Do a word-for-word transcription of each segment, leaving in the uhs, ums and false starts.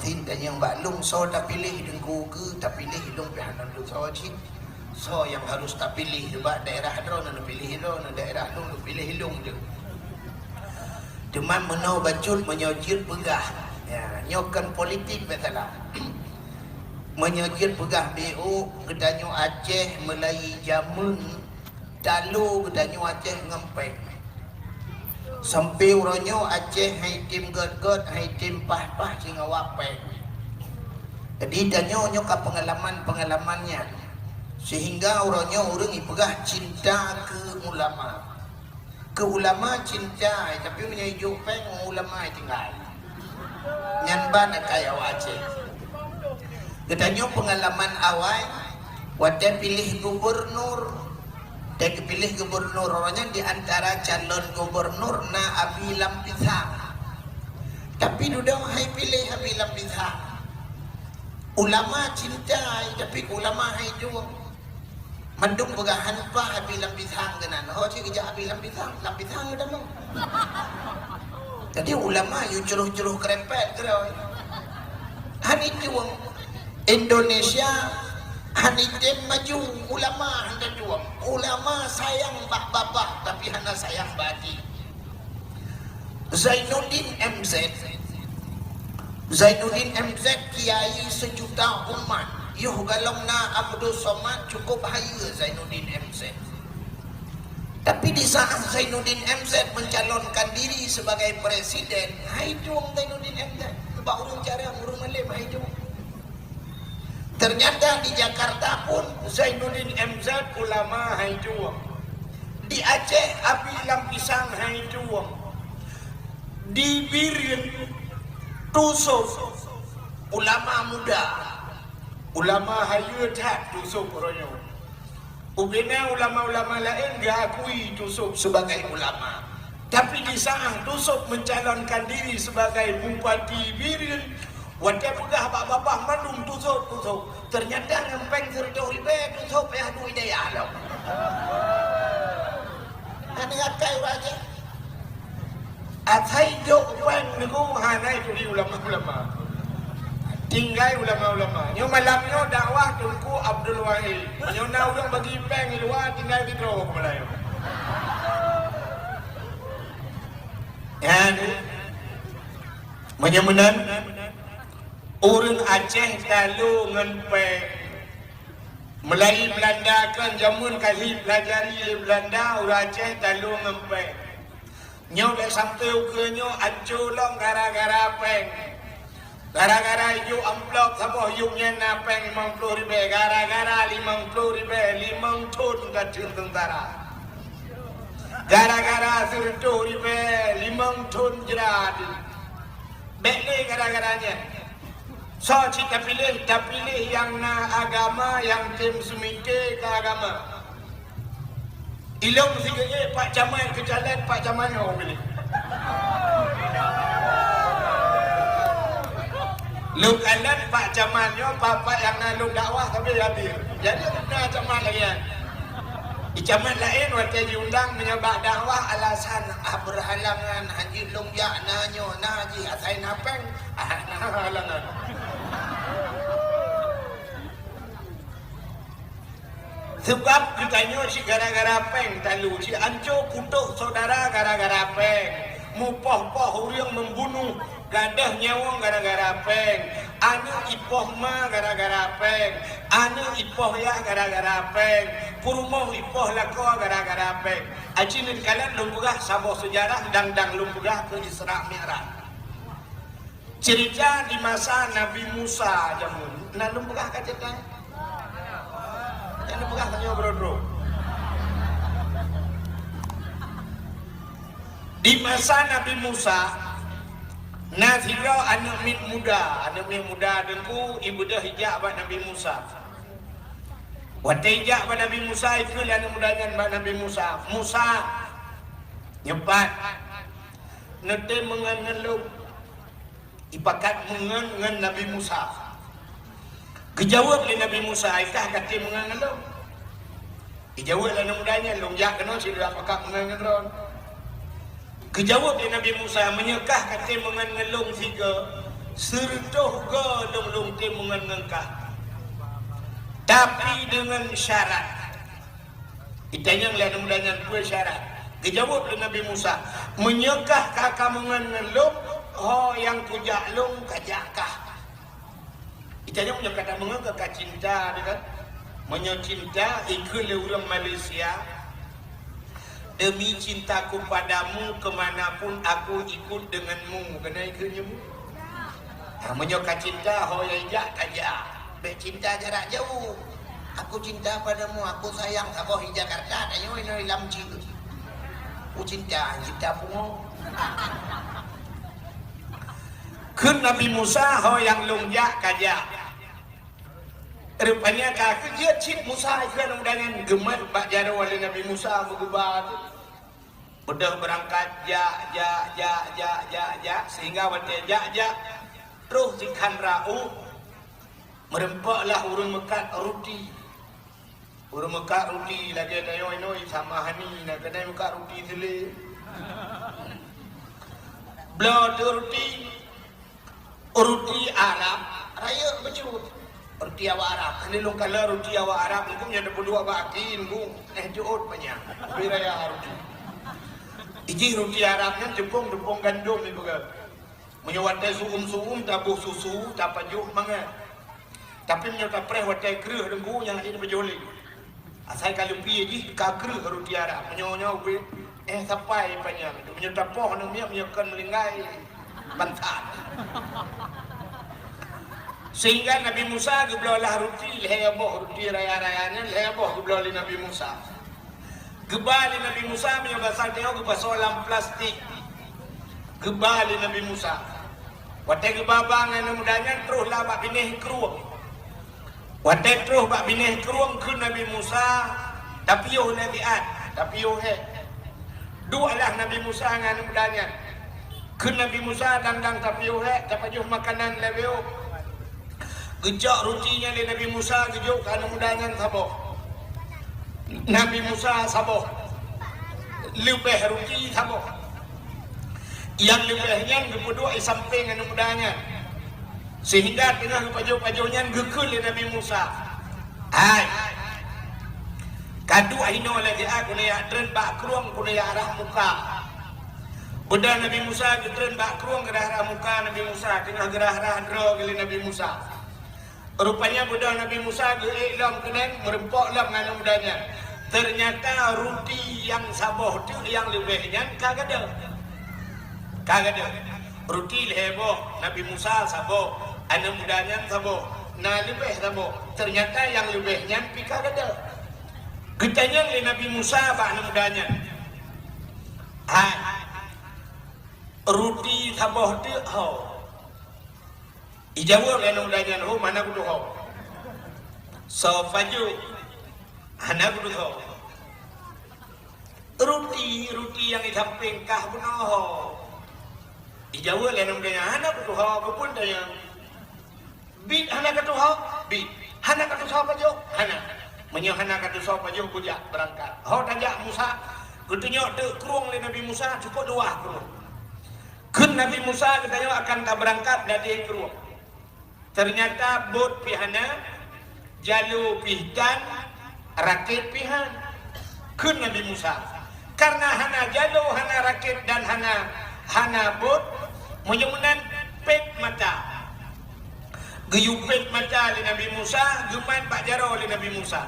Tanyong bak lôn soe tapiléh, Teungku, keu tapiléh lôn pih hana lôn soe cit. Soe nyang harôh tapiléh bak daerah droeneuh, neupiléh droeneuh, daerah lôn neupiléh lôn teuh. Teuma meunoe bacut meunyoe jeuet peugah, ya, nyoe kon politik bak salah. Meunyoe jeuet peugah B O, geutanyoe Aceh mulai jameun talo geutanyoe Aceh ngon péng. Sampoe uroe nyoe Aceh hai tem gét-gét, hai tem paih-paih singoh wak péng. Jadi tanyoe nyoe ka peungalaman-peungalaman nyan. Sehingga uroe nyoe ureuëng jipeugah cinta keu ulama. Keu ulama cinta, tapi meunyoe jijok péng, ulama tinggai. Nyan ban akai awak Aceh. Geutanyoe peungalaman awai, watée piléh gubernur. Watée geupiléh gubernur, uroe nyan di antara calon gubernur na Abi Lam Pisang. Tapi dudoe hai piléh Abi Lam Pisang. Ulama cinta, tapi ulama hai jueng. Mandum peugah han paih Abi Lam Pisang keunan. Ho cit geujak Abi Lam Pisang, Lam Pisang geutamong. Jadi ulama yue ceuroh-ceuroh keureumpet keudroe. Han item Indonesia, han item maju, ulama han item. Ulama sayang bak babah, tapi hana sayang bak até. Zainuddin M Z. Zainuddin M Z, kiai sejuta umat. Yoh galong na Abdul Somad, cukup hayeue Zainuddin M Z. Tapi di saat Zainuddin M Z mencalonkan diri sebagai presiden, hai jueng Zainuddin M Z. Bak ureuëng carông, ureuëng malém, hai jueng. Ternyata di Jakarta pun Zainuddin M Z ulama hai jueng. Di Aceh Abi Lam Pisang hai jueng. Di Bireuen Tusop ulama muda. Ulama hayeue that Tusop uroe nyoe. Ubena ulama-ulama laén geuakui Tusop sebagai ulama. Tapi di saat Tusop mencalonkan diri sebagai bupati Bireuen, watée peugah bak babah mandum Tusop, Tusop. Ternyata ngon péng sireutôh ribée Tusop payah duek daya lom. Hana akai ureuëng Aceh. Asai jok péng nyoe hana ituri ulama-ulama. Tinggai ulama-ulama. Nyoe malam nyoe dakwah Teungku Abdul Wahid. Nyoe na ureuëng bagi péng di luwa, tinggai sidroe keu Meulayu. Nyan. Meunyoe meunan, ureuëng Aceh talo ngon péng. Mulai Beulanda kan jameun ka lheueh pelajari lé Beulanda, ureuëng Aceh talo ngon péng. Nyoe bèk sampoe ukeue nyoe ancô lom gara-gara péng. Gara-gara ijok amplop saboh yup nyan na péng limong ploh ribèe, gara-gara limong ploh ribèe, limong thon ka teun teuntara. Gara-gara sireutôh ribèe, limong thon jrat. Bèk lé gara-gara nyan. Soe cit tapiléh, tapiléh nyang na agama, nyang tem seumike keu agama. Ilôn sigeue Pak Camat keu caleg, Pak Camat nyoe piléh. Lôn kalon Pak Camat nyoe, Pak-pak nyang na lôn dakwah sabe hadir. Jadi na camat lagèe nyan. Di camat laén watèe jiundang meunyoe bak dakwah alasan, ah, beurhalangan, hanjeuet lôn jak, na nyoe, na jih, asai na péng, ah, na halangan. Seubab geutanyoe cit gara-gara péng talo, cit ancô kutok syedara gara-gara péng, mupoh-poh ureueng, membunuh gadôh nyawöng gara-gara péng, aneuk ipoh ma gara-gara péng, aneuk ipoh yah gara-gara péng, peurumoh ipoh lakoe gara-gara péng. Aci neukalon lôn peugah saboh seujarah dang-dang lôn peugah keu Isra Mi'raj. Ceurita di masa Nabi Musa jameun, na lôn peugah ka ceurita? Nyang lôn peugah tanyoe keudroe-droe. Di masa Nabi Musa, na sidroe aneuk miet muda, aneuk miet muda Teungku, ibeudôh ijak bak Nabi Musa. Watèe ijak bak Nabi Musa, ikheun lé aneuk muda nyan bak Nabi Musa, "Musa, nyoepat, neutem meungon ngon lôn." Ipakat meungon ngon Nabi Musa. Geujaweueb lé Nabi Musa, "Ikah ka tem meungon ngon lôn?" Ijaweueb lé aneuk muda nyan, "Lôn jak keunoe sidroe pakat meungon ngon droen." Geujaweueb lé Nabi Musa, "Meunyoe kah ka tem meungon ngon lôn sigoe, Sireutôh goe lôn, lôn tem meungon ngon kah, tapi deungon syarat. Itanyong lé aneuk muda nyan, "Peue syarat?" Geujaweueb lé Nabi Musa, "Meunyoe kah ka kameungon ngon lôn, ho nyang kujak lôn kajak kah." Itanyong, "Meunyoe ka tameungon, ka kacinta, kan? Meunyoe cinta, ikheun lé ureuëng Malaysia, 'Demi cintaku padamu, ke mana pun aku ikut denganmu.' Keuneuk ikheun nyoe." Nah, meunyoe ka cinta, ho nyang jak, kajak. Bék cinta jarak jauh. "Aku cinta padamu, aku sayang," saboh di Jakarta, tanyoe inoe lam cit. "Aku cinta, cinta pungo." Kheun Nabi Musa, "Ho nyang lôn jak, kajak." Rupanya ka keujeuet cit Musa, ikheun aneuk muda nyan, geumat bak jaroe lé Nabi Musa meugeuba tu. Beudôh beurangkat, jak, jak, jak, jak, jak, jak, sehingga watée jak, jak, troh sikhan rot, meureumpok lah ureuëng meukat ruti. Ureuëng meukat ruti lagée tanyoe inoe sama hani, na keuneuk meukat ruti seulé. Bloe teuk ruti, ruti Arab, rayeuk bacut. Ruti awak Arab. Hana lôn kalon ruti awak Arab, Teungku, nyang teupeuduek bak aki, Teungku. Eh, jeuet panyang. Bri raya ruti. Ijih ruti Arab nyan teupông, teupông gandom ipeugah. Meunyoe watée su'um-su'um taboh susu, tapajoh mangat. Tapi meunyoe tapreh watée kreueh, Teungku, nyang hana tapajoh lé. Asai ka leupie jih ka kreueh ruti Arab. Meunyoe nyoe ubit, eh, sapai panyang. Meunyoe tapoh aneuk miet, meunyoe kon meulinggai, bantat. Sehingga Nabi Musa geubloe lah ruti lhée boh, ruti raya-raya nyan lhée boh geubloe lé Nabi Musa. Geuba lé Nabi Musa, meunyoe basa tanyoe geupasoe lam plastik. Geuba lé Nabi Musa. Watée geuba-ba ngon aneuk muda nyan, troh lah bak binéh krueng. Watée troh bak binéh krueng, kheun Nabi Musa, "Tapiôh lé siat, tapiôh hék." Duek lah Nabi Musa ngon aneuk muda nyan. Kheun Nabi Musa, "Dang-dang tapiôh hék, tapajoh makanan lé beuet." Geucok ruti nyan lé Nabi Musa, geujok keu aneuk muda nyan saboh. Nabi Musa saboh. Leubeh ruti saboh. Nyang leubeh nyan geupeuduek di sampéng aneuk muda nyan. Sehingga teungoh geupajoh-pajoh nyan geukheun lé Nabi Musa, "Hai, ka duek hinoe lagée a, keuneuk jak treun bak krueng, keuneuk jak rhah muka." Beudôh Nabi Musa geutreun bak krueng, geurhah-rhah muka Nabi Musa, teungoh geurhah-rhah droe lé Nabi Musa. Rupanya beudôh Nabi Musa geuék lom keudeh, meureumpok lom ngon aneuk muda nyan. Teunyata ruti nyang saboh teuk nyang leubeh nyan ka gadôh. Ka gadôh. Ruti lhée boh, Nabi Musa saboh, aneuk muda nyan saboh, na leubeh saboh. Teunyata nyang leubeh nyan pih ka gadôh. Geutanyong lé Nabi Musa bak aneuk muda nyan, "Hai, ruti saboh teuk ho?" Ijaweueb lé aneuk muda nyan, "Hom, hana kutuho." "Soe pajoh?" "Hana kutuho." "Ruti, ruti nyang di sampéng kah bunoe ho?" Ijaweueb lé aneuk muda nyan, "Hana kutuho, keupeue tanyong?" "Biet hana katuho?" "Biet." "Hana katusoe pajoh?" "Hana." "Meunyoe hana katusoe pajoh, kujak beurangkat." Ho tajak Musa, geutunyok teuk krueng lé Nabi Musa, cukôp luwah krueng. Kheun Nabi Musa, "Geutanyoe akan tabeurangkat dari krueng." Teunyata bot pih hana, jalo pih tan, rakét pih han. Kheun Nabi Musa, "Kareuna hana jalo, hana rakét dan hana, hana bot, meunyoe meunan pét mata." Geuyue pét mata lé Nabi Musa, geumat bak jaroe lé Nabi Musa.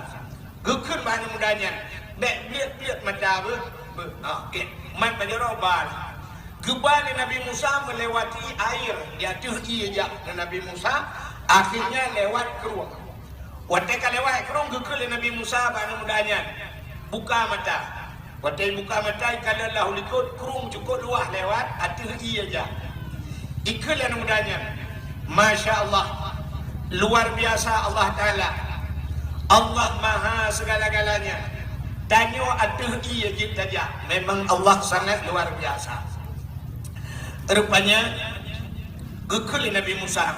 Geukheun bak aneuk muda nyan, "Bék bliet-bliet mata beuh, beuh." Ah, oke. Mat bak jaroe ba. Geuba lé Nabi Musa meulewati air, di ateueh ié jak lé Nabi Musa, akhirnya lewat krueng. Watée ka lewat krueng, geukheun lé Nabi Musa bak aneuk muda nyan, "Buka mata." Watée buka mata, ikalon lam likot, krueng cukôp luwah lewat ateueh ié jak. Ikheun lé aneuk muda nyan, "Masya Allah, luar biasa Allah Taala. Allah Maha segala-galanya. Tanyoe ateueh ié jeuet tajak. Memang Allah sangat luar biasa." Rupanya, geukheun lé Nabi Musa,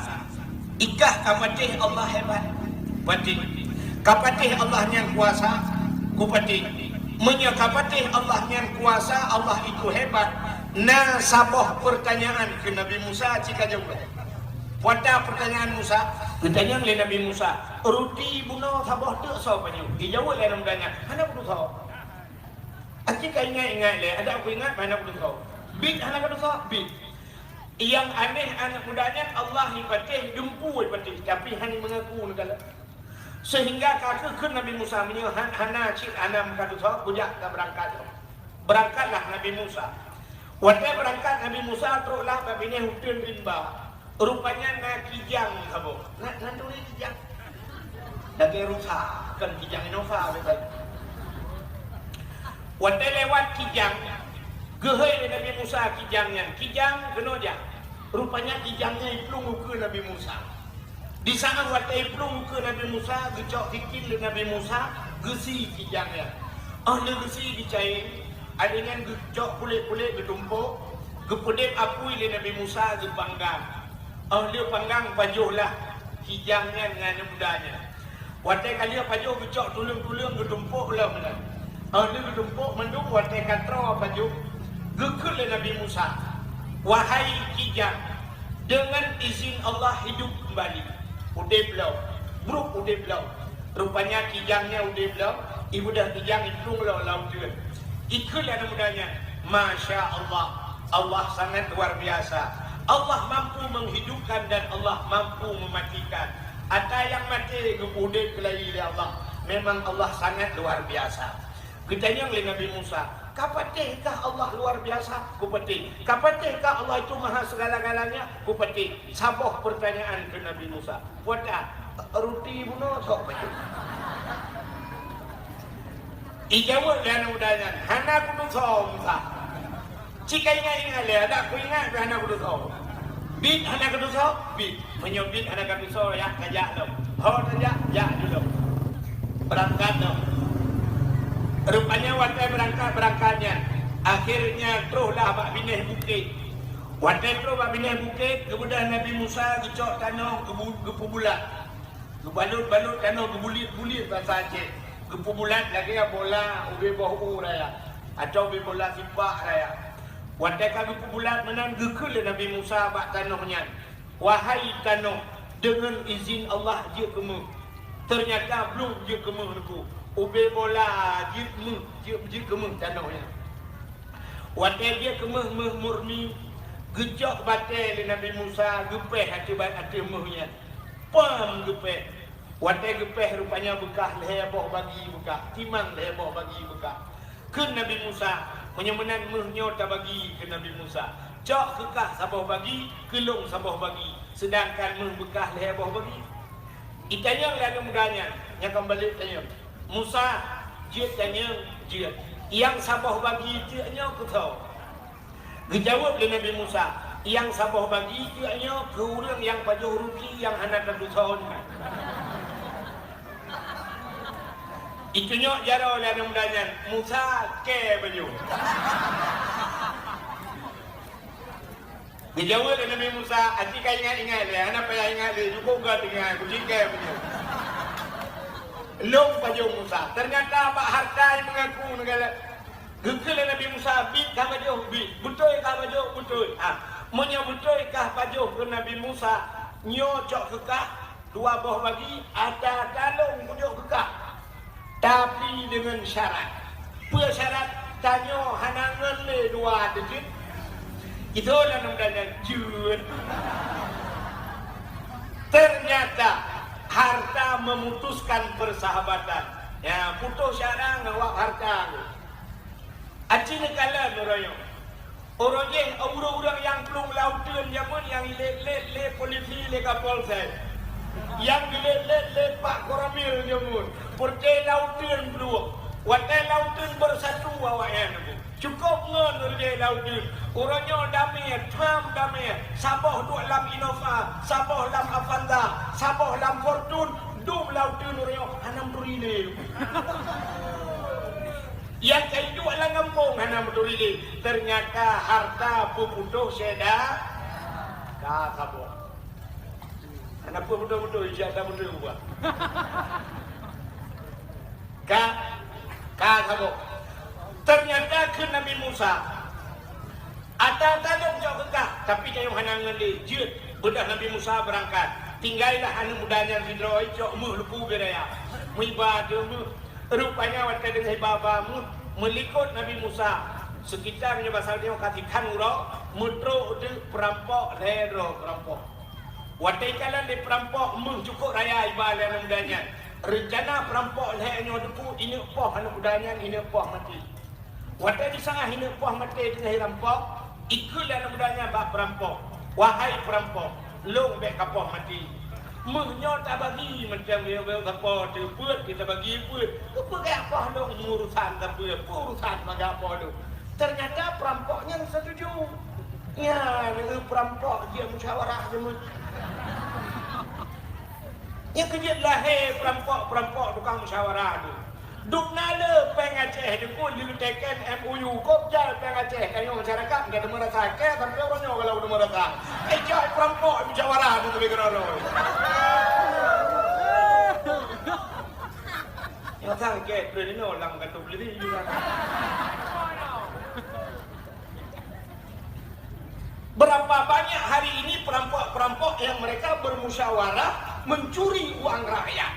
"Ikah ka patéh Allah hebat?" "Patéh." "Ka patéh Allah nyan kuasa?" "Kupatéh." "Meunyoe ka patéh Allah nyan kuasa, Allah itu hebat, na saboh peurtanyaan," kheun Nabi Musa, "ci kajaweueb." Peue ata peurtanyaan Musa? Geutanyong lé Nabi Musa, "Ruti bunoe saboh teuk soe pajoh?" Geujaweueb lé aneuk muda nyan, "Hana kudeungoe." Aci ka ingat-ingat lé, adak kuingat hana kudeungoe. Biet hana kudeungoe, biet. Nyang aneh aneuk muda nyan Allah jipatéh, dumpeue jipatéh, tapi hana meungaku neukalon. Seuhingga ka kheun Nabi Musa, "Meunyoe han-, hana cit hana meukadeungoe, kujak ka beurangkat." Beurangkatlah Nabi Musa. Watée beurangkat Nabi Musa troklah bak binéh uteuen rimba. Rupanya na kijang saboh. Na, na turi kijang. Lagée rusa, kon kijang Innova biasa. Watée lewat kijang, geuhôi lé Nabi Musa kijang nyan. Kijang, keunoe jak. Rupanya kijang nyan jiplueng ukeue Nabi Musa. Di saát watée jiplueng ukeue Nabi Musa, geucok sikin lé Nabi Musa, geusie kijang nyan. Óh lheueh geusie geucayeng, akhé nyan geucok kulét-kulét geutumpôk, geupeudeb apui lé Nabi Musa geupanggang. Óh lheueh panggang pajoh lah kijang nyan ngon aneuk muda nyan. Watée ka lheueh pajoh geucok tuleueng-tuleueng geutumpôk lom nyan. Óh lheueh geutumpôk mandum watée ka troe pajoh, geukheun lé Nabi Musa, "Wahai kijang, deungon izin Allah hidup keumbali, udeb lom, brok udeb lom." Rupanya kijang nyan udeb lom, ibeudôh kijang jiplueng lom lam uteuen. Ikheun lé aneuk muda nyan, "Masya Allah, Allah sangat luar biasa. Allah mampu menghidupkan dan Allah mampu mematikan. Ata nyang maté geupeuudeb keulayi lé Allah. Memang Allah sangat luar biasa." Geutanyong lé Nabi Musa, "Ka patéh kah Allah luar biasa?" "Kupatéh." "Ka patéh kah Allah itu maha segala-galanya?" "Kupatéh." Saboh peurtanyaan keu Nabi Musa. Peue ata, ruti bunoe soe pajoh? Ijaweueb lé aneuk muda nyan, "Hana kudeungoe, Musa." Cit ka ingat-ingat lé, adak kuingat pih hana kudeungoe. Biet hana kudeungoe, biet. Meunyoe biet hana kudeungoe, jak, ka jak lom. Ho tajak, jak ju lom. Beurangkat lom. Rupanya watée beurangkat-beurangkat nyan, akhirnya troh lah bak binéh bukét. Watée troh bak binéh bukét, geubeudôh Nabi Musa geucok tanoh geubu-, geupeubulat. Geubalot-balot tanoh geubuliet-buliet basa Aceh. Geupeubulat lagée bola ubé boh u raya, atawa ubé bola sipak raya. Watée ka geupeubulat meunan geukheun lé Nabi Musa bak tanoh nyan, "Wahai tanoh, deungon izin Allah jeuet keu méuh." Teunyata blong jeuet keu méuh neuku. Ubé bola jeuet méuh, jeuet, jeuet keu méuh tanoh nyan. Watée jeuet keu méuh, méuh murni, geucok batée lé Nabi Musa geupéh ateueh ba-, ateueh méuh nyan. Pam geupéh. Watée geupéh rupanya beukah lhée boh bagi beukah, timang lhée boh bagi beukah. Kheun Nabi Musa, "Meunyoe meunan méuh nyoe tabagi keu Nabi Musa. Cok keu kah saboh bagi, keu lôn saboh bagi, seudangkan méuh beukah lhée boh bagi." Itanyong lé aneuk muda nyan, nyang ka balek tanyong, "Musa, jeuet tanyong, jeuet. Nyang saboh bagi teuk nyoe keu soe?" Geujaweueb lé Nabi Musa, "Nyang saboh bagi teuk nyoe keu ureuëng nyang pajoh ruti nyang hana tatusoe nyan." Itunyok jaroe lé aneuk muda nyan, Musa kée bajoh. Geujaweueb lé Nabi Musa, "Aci ka ingat-ingat lé, hana payah ingat lé, cukup geuh teungoh kucingkai meunyoe." Lôn pajoh Musa. Teunyata bak hareuta nyang meungaku neugala. Geukheun lé Nabi Musa, "Biet ka pajoh, biet. Beutôi ka pajoh, beutôi." Ah, meunyoe beutôi ka pajoh keu Nabi Musa, nyoe cok keu kah dua boh bagi, ata-ata lôn kujok keu kah. Tapi deungon syarat. Peue syarat? Tanyoe hana ngon lé dua teuh jeuet. Itu dalam dana jeuet. Ternyata harta memutuskan persahabatan. Ya, putus syarang awak harta tu. Aci neukalon uroe nyoe. Uroe jéh, ureuëng-ureuëng nyang plueng lam uteuen jameun nyang ilét-lét lé polisi lé kapolsek. Nyang ilét-lét lé Pak Koramil jameun. Peureté lam uteuen plueng. Watée lam uteuen beusatu awaknyan. Cukup ngon uroe jéh lam uteuen. Uroe nyoe damé, tham damé. Saboh duek lam Innova, saboh lam Avanza, saboh lam Fortuner, dum lam uteuen uroe nyoe hana meuturi lé. Nyang ka iduek lam gampông hana meuturi lé. Teunyata harta peuputôh syedara ka saboh. Hana peue beutôi-beutôi, ijak ka beutôi ubah. Ka, ka saboh. Teunyata kheun Nabi Musa, "Ata-ata lôn jok keu kah, tapi tanyoe hana ngon lé, jeuet." Beudôh Nabi Musa beurangkat, tinggailah aneuk muda nyan sidroe, cok meuh luku bée raya. Meuiba ateueh meuh. Rupanya watée deungoe iba-ba meuh, meulikot Nabi Musa, sekitar nyoe basa nyoe ka sikhan uroe, meutrok teuk peurampok lhée droe peurampok. Watée ikalon lé peurampok meuh cukôp raya iba lé aneuk muda nyan. Reuncana peurampok lhée nyoe teupeu ineuk poh aneuk muda nyan, ineuk poh maté. Watée jisangaih ineuk poh maté teungoh irampok, ikheun lé aneuk muda nyan bak peurampok, "Wahai peurampok, lôn bék kapoh maté. Meuh nyoe tabagi mantong, beu-beu kapoh teuh, peuet pih tabagi peuet. Keupeue kajak poh lôn, urusan sapeue, peue urusan meugapoh lôn?" Teunyata peurampok nyan seutuju. Nyan, eh, peurampok jeuet musyawarah jeuet. Nyang keujeuet lahé peurampok-peurampok tukang musyawarah tu. Dum na le péng Aceh dikut leuteukén M O U, kop jai péng Aceh, tanyoe masyarakat ka teuma rasa, kèe sampoe uroe nyoe gohlom teuma rasa. Eh, jai peurampok musyawarah tu leubeh keudroe. Nyang sang kèe trön inoe lam kantor polisi juga. Berapa banyak hari ini perampok-perampok yang mereka bermusyawarah mencuri uang rakyat?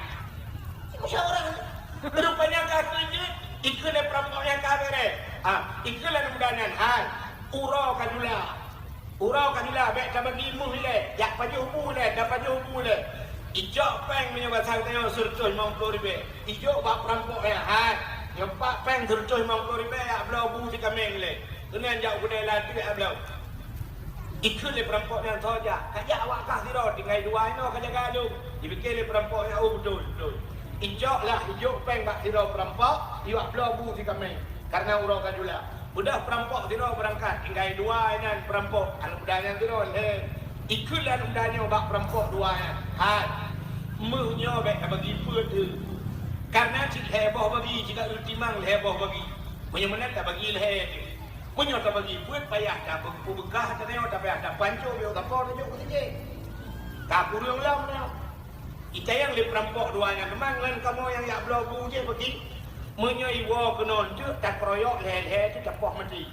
Musyawarah. Rupanya ka keujeuet, ikheun lé perampok nyang ka beureh. Ah, ikheun lé muda nyan, "Hai, uroe ka jula. Uroe ka jula, bék tabagi meuh ilée, jak pajoh bu ilée, tapajoh bu ilée." Ijok péng meunyoe basa geutanyoe seureutôh limong ploh ribée. Ijok bak peurampok nyan, "Hai, nyoe pat péng seureutôh limong ploh ribée, jak bloe bu sikaméng ilée." Keunan jak u keudai ladeuek abloe. Ikheun lé peurampok nyan soe jak, "Kajak awak kah sidroe, tinggai dua inoe kajaga lôn." Jipike lé peurampok nyan, "Oh, beutôi, beutôi." Ijok lah, ijok péng bak sidroe peurampok, iwak bloe bu sikaméng, kareuna uroe ka jula. Beudôh peurampok sidroe beurangkat, tinggai dua inan peurampok, aneuk muda nyan sidroe lhée. Ikheun lé aneuk muda nyoe bak peurampok dua nyan, "Hai, meuh nyoe bék tabagi peuet teuh. Kareuna cit lhée boh bagi, cit ka timang lhée boh bagi. Meunyoe meunan tabagi lhée teuh." Meunyoe tabagi peuet payah tapeubeukah, tanyoe tapayah tapancok, biyeu gapo tajok keu sinjé. Ka kureueng lom nyoe. Itanyong lé peurampok dua nyan, "Teuma ngon kamoe nyang jak bloe bu jih bagi? Meunyoe iwoe keunoe teuk takeroyok lhée-lhée teuk tapoh maté."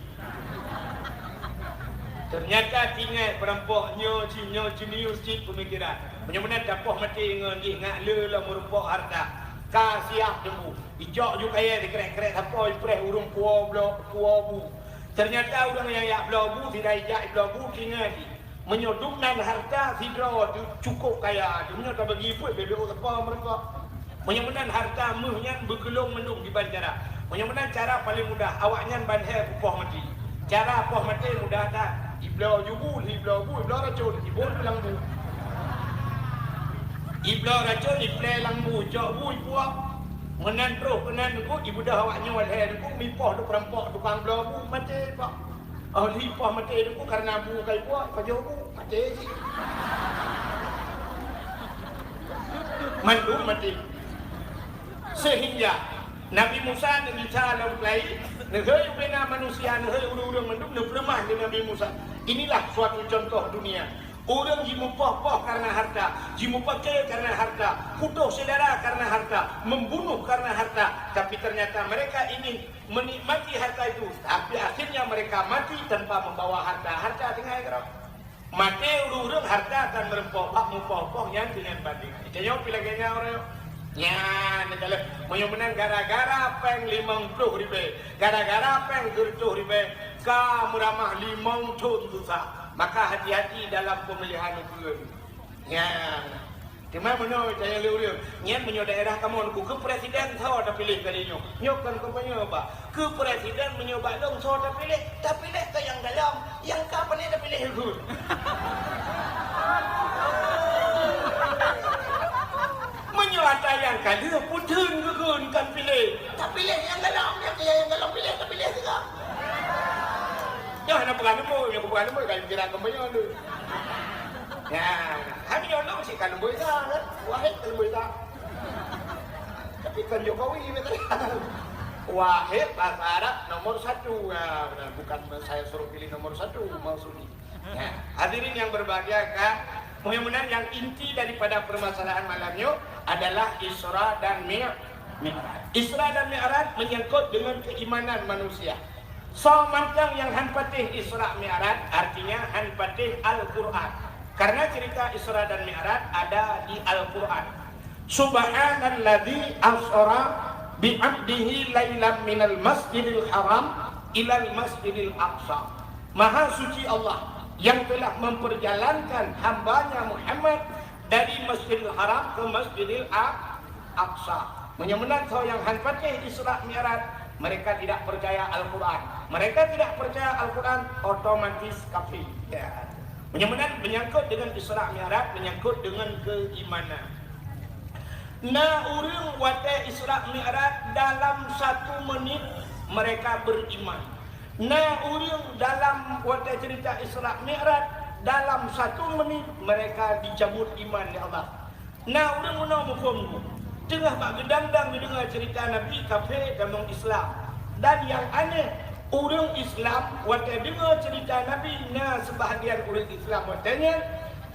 Teunyata tingai peurampok nyoe cit, nyoe jenius cit peumikeran. Meunyoe meunan tapoh maté ngon jih, ngak le lom meurumpok hareuta. Ka siab teungku. Ijok ju kayée sikrek-krek sapo ipreh ureuëng puwoe bloe, puwoe bu. Teunyata ureuëng nyang jak bloe bu, sidai jak bloe bu, tingai jih. Meunyoe dum nan hareuta sidroe teuh cukôp kaya, meunyoe tabagi peuet beu-beu sapo meureumpok. Meunyoe meunan hareuta meuh nyan beukeulong mandum kiban cara. Meunyoe meunan cara paleng mudah, awaknyan ban lhée kupoh maté. Cara poh maté mudah that. Ibloe ju bu, ibloe bu, ibloe racôn, ibon lam bu. Ibloe racôn, iplée lam bu, jok bu, ipuap. Meunan troh keunan teungku, ibeudôh awaknyoe lhée teungku, mipoh tu peurampok tukang bloe bu, maté pak. Oh, ipoh maté teungku kareuna bu ka ipuap, pajoh bu, maté cit. Mandum maté. Sehingga Nabi Musa neugisa lam peulai, neuhôi ubena manusia, neuhôi ureuëng-ureuëng mandum neupeuleumah lé Nabi Musa. Inilah suatu contoh dunia. Ureuëng jimupoh-poh karena harta, jimupake karena harta, putôh syedara karena harta, membunuh karena harta. Tapi ternyata mereka ingin menikmati harta itu, tapi akhirnya mereka mati tanpa membawa harta. Harta tinggai keudroe. Maté ureuëng-ureuëng harta akan meureumpok bak mupoh-poh nyan deungon bandingan. Tanyoe pih lagée nyan uroe nyoe. Nyan, neukalon, meunyoe meunan gara-gara péng limong ploh ribée, gara-gara péng seureutôh ribée, ka meuramah limong thon susah. Maka hati-hati dalam pemilihan ureuëng. Nyan. Teuma meunyoe tanyong lé ureuëng, nyan meunyoe daerah kamoe Teungku, keu presiden soe tapiléh kali nyoe? Nyoe kon kampanye, Pak. Keu presiden meunyoe bak lôn soe tapiléh? Tapiléh keu nyang galom, nyang ka pandai tapiléh kheun. Meunyoe ata nyang ka lheueh, peue theun kheun kon piléh? Tapiléh nyang galom, nyang keu nyang galom piléh, tapiléh sigoe. Nyoe hana peugah leumbôi, nyoe peugah leumbôi, ka kira kampanye lôn. Ya, hana nyoe lôn cit ka leumbôi sa, kan? Wahid ka leumbôi sa. Tapi kan Jokowi, betul. Wahid bahasa Arab nomor satu. Ya, benar. Bukan saya suruh pilih nomor satu, maksudnya. Ya, hadirin yang berbahagia, kan? Mudah-mudahan yang inti daripada permasalahan malam nyoe adalah Isra dan Mi-, Mi'raj. Isra dan Mi'raj menyangkut dengan keimanan manusia. Soe mantong nyang han patéh Isra Mi'raj, artinya han patéh Al-Quran. Karena cerita Isra dan Mi'raj ada di Al-Quran. Subhanalladzi asra bi'abdihi lailam minal masjidil haram ilal masjidil aqsa. Maha suci Allah yang telah memperjalankan hambanya Muhammad dari Masjidil Haram ke Masjidil A-, Aqsa. Meunyoe meunan soe nyang han patéh Isra Mi'raj, mereka tidak percaya Al-Quran. Mereka tidak percaya Al-Quran, otomatis kafir. Ya. Meunyoe meunan menyangkut dengan Isra Mi'raj, menyangkut dengan keimanan. Na ureuëng watée Isra Mi'raj dalam satu menit mereka beriman. Na ureuëng dalam watée cerita Isra Mi'raj, dalam satu menit mereka dicabut iman lé Allah. Na ureuëng meunoe muphom, teungoh bak geudang-dang geudeungoe cerita Nabi, kafé tamong Islam. Dan nyang aneh, ureuëng Islam watée deungoe cerita Nabi, na seubahagian ureuëng Islam watée nyan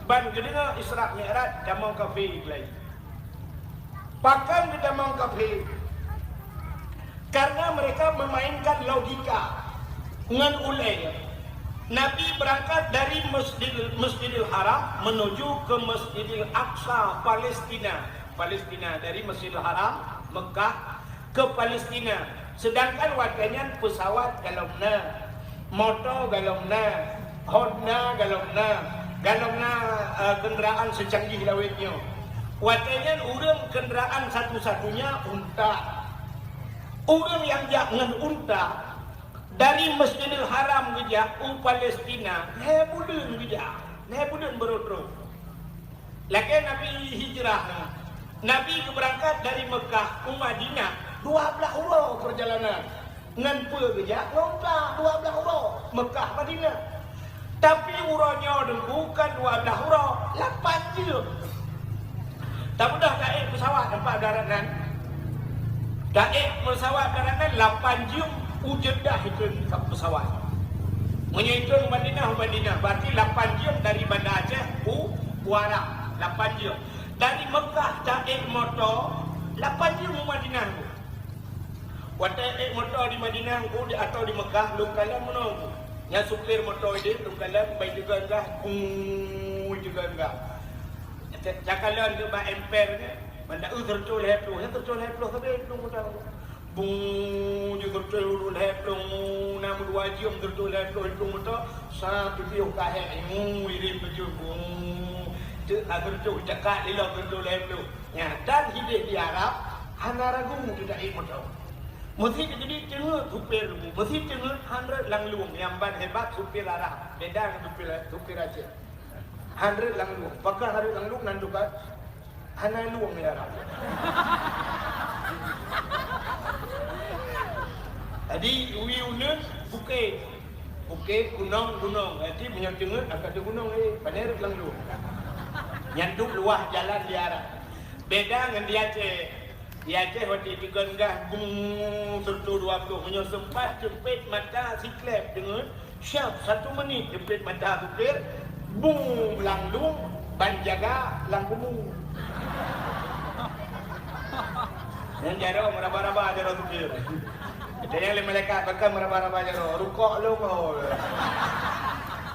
ban geudeungoe Isra Mi'raj tamong kafé keulayi. Pakon geutamong kafé? Karena mereka memainkan logika ngon ulée. Nabi berangkat dari Masjidil, Masjidil Haram menuju ke Masjidil Aqsa, Palestina. Palestina, dari Masjidil Haram, Mekah, ke Palestina. Sedangkan watée nyan pesawat galom na, moto galom na, Honda galom na, galom na, eh, kenderaan secanggih lawét nyoe. Watée nyan ureuëng kenderaan satu-satunya unta. Ureuëng nyang jak ngon unta dari Masjidil Haram geujak u Palestina, lhée buleuen geujak, lhée buleuen beurôh-rôh. Lagée Nabi hijrah nyoe. Nabi geubeurangkat dari Mekah u Madinah dua blaih uroe peurjalanan. Ngon peue geujak? Ngon unta dua blaih uroe, Mekah Madinah. Tapi uroe nyoe Teungku kon dua blaih uroe, lapan jeuem. Tamudah taék pesawat teumpat darat nan. Taék pesawat darat nan lapan jeuem u Jeddah itu pesawat. Meunyoe itong Madinah, Madinah, berarti lapan jeuem dari Banda Aceh u, u Arab, lapan jeuem. Dari Mekah taék moto, lapan jeuem u Madinah tu. Watée ék moto di Madinah tu, di, atau di Mekah, lôn kalon meunoe tu. Nyang supir moto ideh, lôn kalon, bai teugon gas, bung, teugon gas. Ca-, cakalon keu bak emper nyan, mantong, eh, seureutôh lhée ploh, nyan seureutôh lhée ploh sabe plueng moto. Bung, jeuet seureutôh lhée ploh, na meudua jeuem seureutôh lhée ploh, plueng moto, sa piôh kahé, ngu, irém bajeuet, bung. Teuk ka seureutôh, cakak lilong seureutôh lhée ploh. Nyan, dan hideh di Arab, hana ragu teudaék moto. Meusi teukeudi teungeut supir, meusi teungeut han rhot lam lueng, nyang ban hebat supir Arab, beda ngon supir, supir Aceh. Han rhot lam lueng. Pakon han rhot lam lueng nan tuka? Hana lueng ya Arab. Jadi, ui uneun bukét. Bukét, gunong, gunong. Jadi, meunyoe teungeut, akan di gunong, eh, pane rhot lam lueng. Nyan tu luwah jalan di Arab. Beda ngon di Aceh. Di Aceh watée teugon gas, bung, seureutôh dua ploh. Meunyoe seumpat ceupet mata siklep deungon, siap satu menit ceupet mata supir, bung, lam lueng, ban jaga lam kubu. Nyan jaroe meuraba-raba jaroe supir. Tanyong lé malaikat, pakon meuraba-raba jaroe, rukok lôn, oh.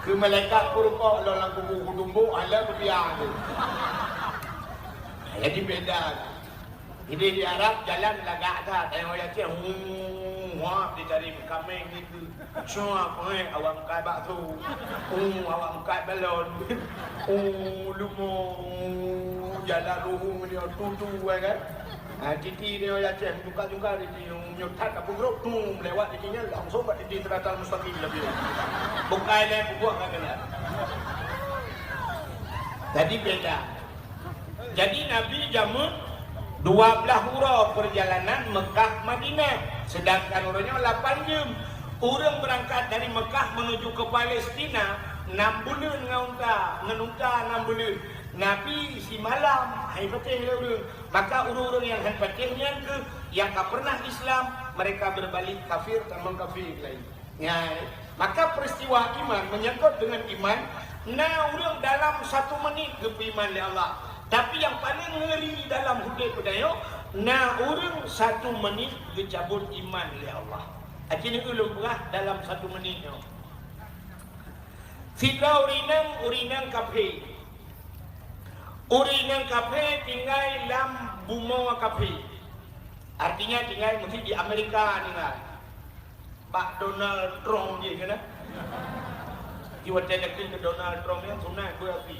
Keu malaikat peurukok lôn lam kubu, kutumbok, hala kupiah tu. Jadi beda. Ideh di Arab jalan lagak that, eh, orang Aceh, hmm, wah, dicari kameng gitu. Cuma, eh, awak makan bakso. Hmm, awak makan balon. Hmm, lumo, hmm, jalan ruhung dia, tutu, eh, kan. Ha, titi dia orang Aceh, juga-juga titi, hmm, nyotat apa grup, hmm, lewat titi nya, langsung bak titi siratal mustaqim Nabi. Bukan, eh, bubuak kat kena. Jadi beda. Jadi Nabi jameun dua blaih uroe peurjalanan Mekah Madinah, sedangkan uroe nyoe lapan jeuem. Ureuëng beurangkat dari Mekah menuju ke Palestina, nam buleuen ngon unta, ngon unta nam buleuen. Nabi simalam, hai patéh lé ureuëng. Maka ureuëng-ureuëng nyang han patéh nyan keuh nyang ka pernah Islam, mereka berbalik kafir, tamong kafir laén. Nyan, maka peristiwa iman menyangkut dengan iman, na ureuëng dalam satu menit geupeuiman lé Allah. Tapi nyang paleng ngeuri dalam udeb geutanyoe, na ureuëng satu menit geucabut iman lé Allah. Akhirnya ulôn peugah dalam satu menit nyoe. Sidroe ureuëng inong, ureuëng inong kafé. Ureuëng nyang kafé tinggai lam bumoe kafé. Artinya tinggai meusti di Amerika tinggai. Bak Donald Trump jih keunan. Di watée jakeuh keu Donald Trump nyang sunat beuapi.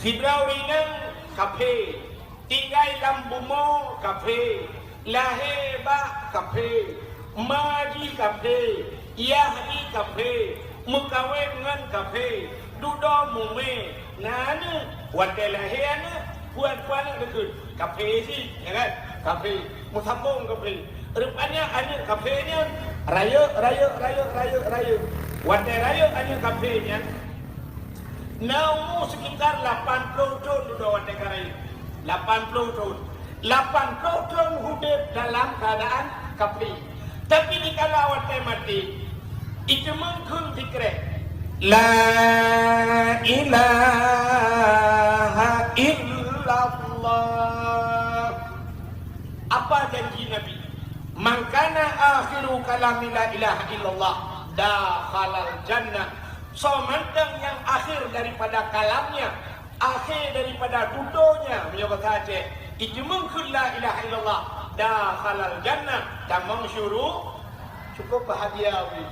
Sidroe ureuëng nyang kafé, tinggai lam bumoe kafé, lahé bak kafé, ma jih kafé, yah jih kafé, meukawen ngon kafé, dudoe mumé, na aneuëk, watée lahé aneuëk, kuat-kuat aneuëk deukeue, kafé jih, ya kan? Kafé, meusambong kafé. Rupanya aneuëk kafé nyan rayeuk, rayeuk, rayeuk, rayeuk, rayeuk. Watée rayeuk aneuëk kafé nyan, na umu sekitar lapan ploh thon dudoe watée ka rayeuk. Lapan ploh thon. Lapan ploh thon udeb dalam keuadaan kafé. Tapi dikala watée maté, iteumeung kheun sikrek, "La ilaha illallah." Apa janji Nabi? "Man kana akhiru kalami la ilaha illallah, dakhalal jannah." Soe mantong nyang akhir daripada kalamnya, akhé daripada tutonya, meunyoe basa Aceh, iteumeung kheun la ilaha illallah, dakhalal jannah, tamong syuru-, cukup bahagia ulih.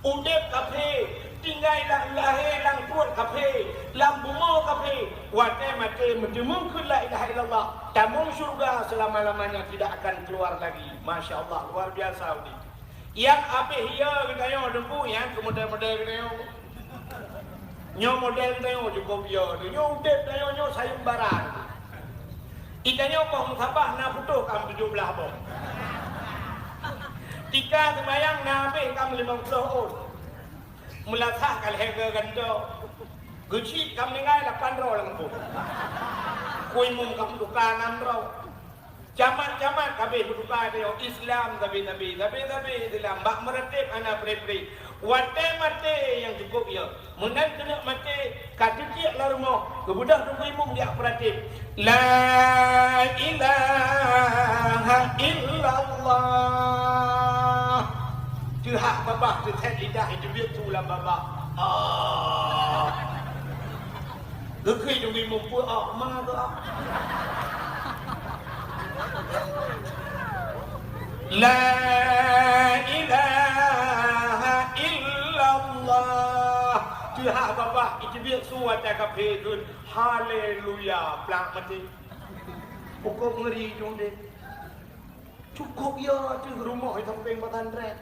Udeb kafé, tinggai lam lahé lam pruet kafé, lam bumoe kafé, watée maté meuteumeung kheun la ilaha illallah, tamong syeuruga seulama-lamanya tidak akan keluar lagi. Masya Allah, luar biasa ulih. Nyang abéh hiya geutanyoe Teungku, nyang keu model-model geutanyoe. Nyoe model geutanyoe cukup hiya, nyoe udeb geutanyoe nyoe sayeumbara. Geutanyoe boh meusaboh na putôh kam tujoh blaih boh. Tika seumayang na abéh kam limong ploh ôn. Meulasah ka lhée geugantoe. Geuchik kam tinggai lapan droe lam kampông. Kui mum kam tuka nam droe. Camat-camat habéh meutuka tanyoe, Islam sabe-sabe, sabe-sabe Islam, bak meuratéb hana pré-pré. Watée maté nyang cukup ya. Meunan keuneuk maté, ka teukiek lam rumoh, geubeudôh Teungku Imum jak peuratéb. La ilaha illallah. Teuhah babah teuthét lidah, iteubiet su lam babah. Ah. Geukheun Teungku Imum peue, ah, ma keu, ah. La ilaha illallah. Teuhah babah iteubiet su watée kafé kheun, haleluya, plak maté. Cukup ngeuri jong deh. Cukup ya teuh rumoh di sampéng pesantren.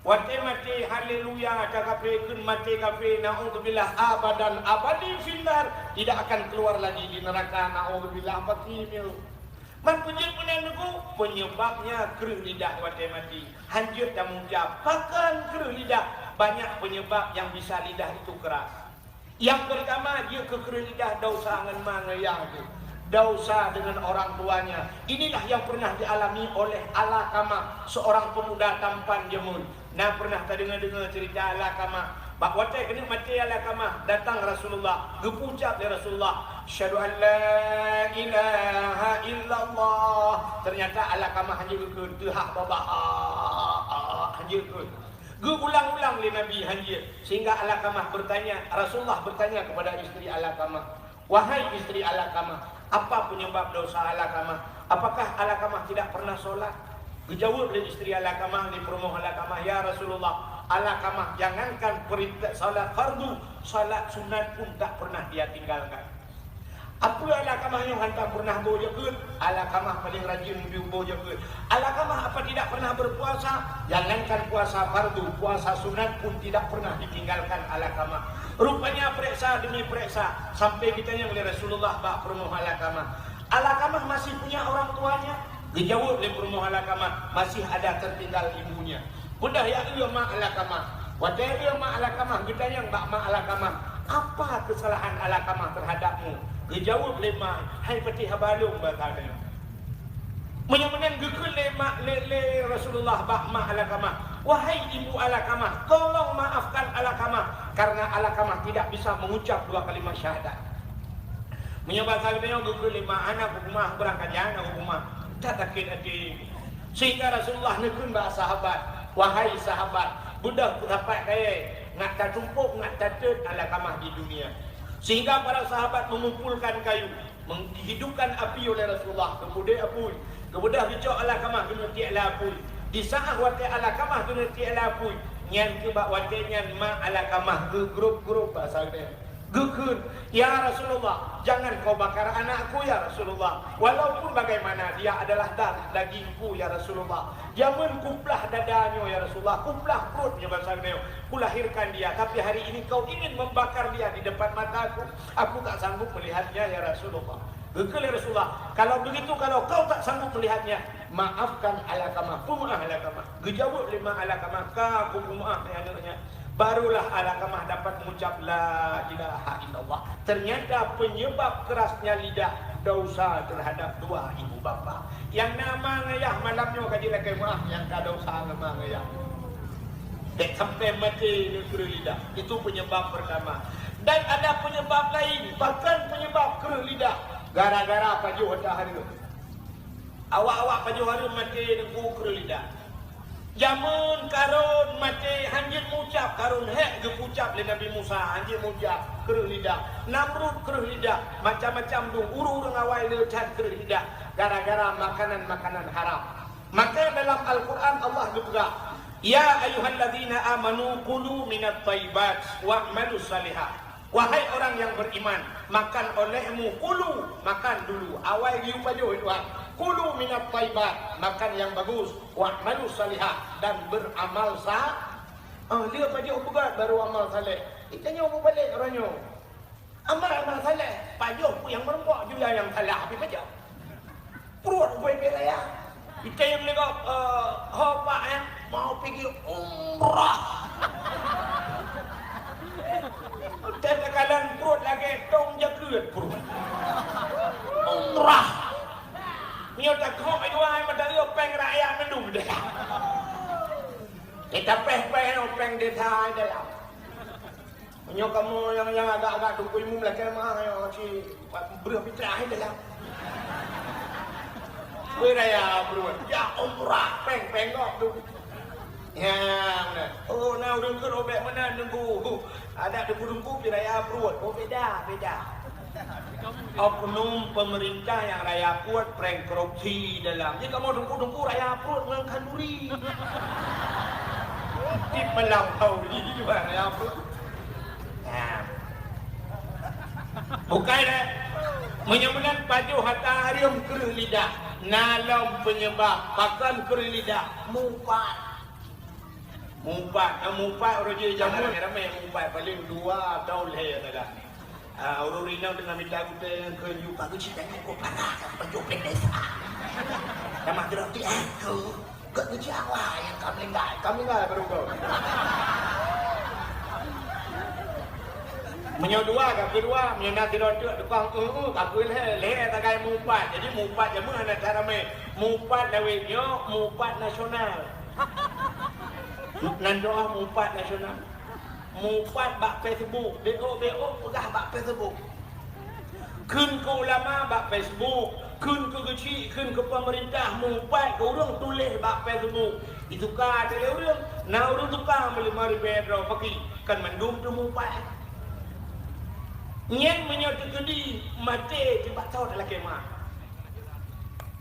Watée maté, haleluya, ka kafé kheun maté kafé, naudzubillah, abadan abadin finnar, tidak akan keluar lagi di neraka, naudzubillah, apa kimil. Man peujeuet meunan Teungku, penyebabnya kreueh lidah watée maté. Hanjeuet tamucab, pakon kreueh lidah, banyak penyebab yang bisa lidah itu keras. Yang pertama, jeuet keu kreueh lidah desya ngon ma ngon yah jih. Desya dengan orang tuanya. Inilah yang pernah dialami oleh Alqamah, seorang pemuda tampan jameun. Na pernah tadeungoe-deungoe cerita Alqamah. Bak watée keuneuk maté Alqamah, datang Rasulullah, geupeucab lé Rasulullah, "Asyhadu an la ilaha illallah." Ternyata Alqamah hanjeuet geukheun, teuhah babah, ah, ah, ah, hanjeuet geukheun. Geuulang-ulang lé Nabi hanjeuet, sehingga Alqamah bertanya, Rasulullah bertanya kepada istri Alqamah, "Wahai istri Alqamah, apa penyebab dosa Alqamah? Apakah Alqamah tidak pernah sholat?" Geujaweueb lé istri Alqamah, lé peurumoh Alqamah, "Ya Rasulullah, Alqamah jangankan perintah salat fardu, salat sunat pun tak pernah dia tinggalkan." Apa Alqamah nyoe hantom pernah boh jakeuet? Alqamah paling rajin boh jakeuet. Alqamah apa tidak pernah berpuasa? Jangankan puasa fardu, puasa sunat pun tidak pernah ditinggalkan Alqamah. Rupanya pereksa demi pereksa, sampai ditanyong lé Rasulullah bak peurumoh Alqamah, "Alqamah masih punya orang tuanya?" Geujaweueb lé peurumoh Alqamah, "Masih ada tertinggal ibunya." Beudôh jak eu ma Alqamah. Watée eu ma Alqamah, geutanyong bak ma Alqamah, "Apa keusalahan Alqamah teuhadapmu?" Geujaweueb lé ma, "Hai patéh haba lôn," basa geutanyoe. Meunyoe meunan geukheun lé ma, lé, lé Rasulullah bak ma Alqamah, "Wahai ibu Alqamah, tolong maafkan Alqamah, karena Alqamah tidak bisa mengucap dua kalimat syahadat." Meunyoe basa geutanyoe geukheun lé ma, "Hana kupeugah, beurangkat jak, hana kupeugah." That sakét até. Sehingga Rasulullah neukheun bak sahabat, "Wahai sahabat, beudôh sapat kayée, ngat tatumpok, ngat tateut Alqamah di dunia. Sehingga para sahabat mengumpulkan kayu, menghidupkan api oleh Rasulullah. Kemudian apui, kemudian geucok Alqamah keuneuk tiek lam apui. Di saat watée Alqamah keuneuk tiek lam apui, nyan keuh bak watée nyan ma Alqamah geugrôp-grôp basa geutanyoe. Geukheun, "Ya Rasulullah, jangan kau bakar anakku, ya Rasulullah. Walaupun bagaimana dia adalah darah dagingku, ya Rasulullah. Jameun kuplah dada nyoe, ya Rasulullah, kuplah pruet nyoe basa geutanyoe. Kulahirkan dia, tapi hari ini kau ingin membakar dia di depan mataku. Aku tak sanggup melihatnya, ya Rasulullah." Geukheun lé Rasulullah, "Kalau begitu, kalau kau tak sanggup melihatnya, maafkan Alqamah, peumeu'ah Alqamah." Geujaweueb lé ma Alqamah, "Ka kupeumeu'ah, hai aneuk nyan." Barulah Alqamah dapat mengucap la ilaha illallah. Ternyata penyebab kerasnya lidah dosa terhadap dua ibu bapa. Nyang na ma ngon yah malam nyoe ka jilakée meu'ah nyang ka dosa ngon ma ngon yah. Dek sampai maté ngon kreueh lidah. Itu penyebab pertama. Dan ada penyebab lain, bahkan penyebab kreueh lidah gara-gara pajoh hareuem. Awak-awak pajoh hareuem maté ngon kreueh lidah. Jameun Karun maté hanjeuet meucab, Karun hék geupeucab lé Nabi Musa, hanjeuet meucab, kreueh lidah. Namrud kreueh lidah, macam-macam dum, ureuëng-ureuëng awai le that kreueh lidah gara-gara makanan-makanan haram. Maka dalam Al-Quran Allah geupeugah, "Ya ayyuhalladzina amanu kulu minat thayyibat wa'malus salihah." Wahai orang yang beriman, makan olehmu, kulu, makan dulu. Awai geuyue pajoh, Tuhan. Kulu minat thayyibat, makan yang bagus. Wa'malus salihah, dan beramal sa-, ah, dia pajoh peugah baru amal saleh. Kita nyoe balik orang nyoe. Amal, amal saleh, pajoh pun yang meureumpok, juya yang salah, habis pajoh. Pruet ubé-ubé raya. Item lé gob, eh, ho pak, eh, mau pigi umrah. Teukalon pruet lagée tong jakeuet pruet. Umrah. Nyoe takok dua mata péng rakyat mandum deh. Kita péng-péng péng desa dalam. Meunyoe kamoe nyang, nyang agak-agak teungku imum lakée meu'ah, nyoe ci breueh pitrah dalam. Weh raya pruet, ya umrah, péng-péng gob tu. Nyang na. Oh, na ureuëng keu robek meunan teungku. Adak teungku-teungku pi raya pruet. Oh, beda, beda. Oknum pemerintah nyang raya pruet péng korupsi dalam. Jadi kamoe teungku-teungku raya pruet ngon khanduri. Di malam khanduri juga raya pruet. Nah. Bukai deh. Meunyoe meunan pajoh hareuem kreueh lidah. Na lom penyebab pakon kreueh lidah. Mupat. Mupat, ah, mupat uroe jih jameun ramé mupat paling dua atau lhée saja. Ah, ureuëng inong teungoh mita gutée ngon keu nyoe, "Pak Geuchik, tanyoe kok parah ka pajoh péng desa." Tamah geurok ti aku, gak Geuchik awai nyang ka meuninggai, ka meuninggai baru gob. Meunyoe dua ka keudua, meunyoe na sidroe teuk tukang, eh, eh, ka keu lhée, lhée sagai mupat. Jadi mupat jameun hana that ramé. Mupat lawét nyoe, mupat nasional. Nan doa mupat nasional. Mupat bak Facebook, B O B O peugah bak Facebook. Kheun keu ulama bak Facebook, kheun keu geuchik, kheun keu pemerintah, mupat keu ureuëng tuléh bak Facebook. Dituka lé ureuëng, na ureuëng tuka meulima ribée droe paki, kan mandum teuh mupat. Nyan meunyoe teukeudi maté teuh bak thot lakée meu'ah.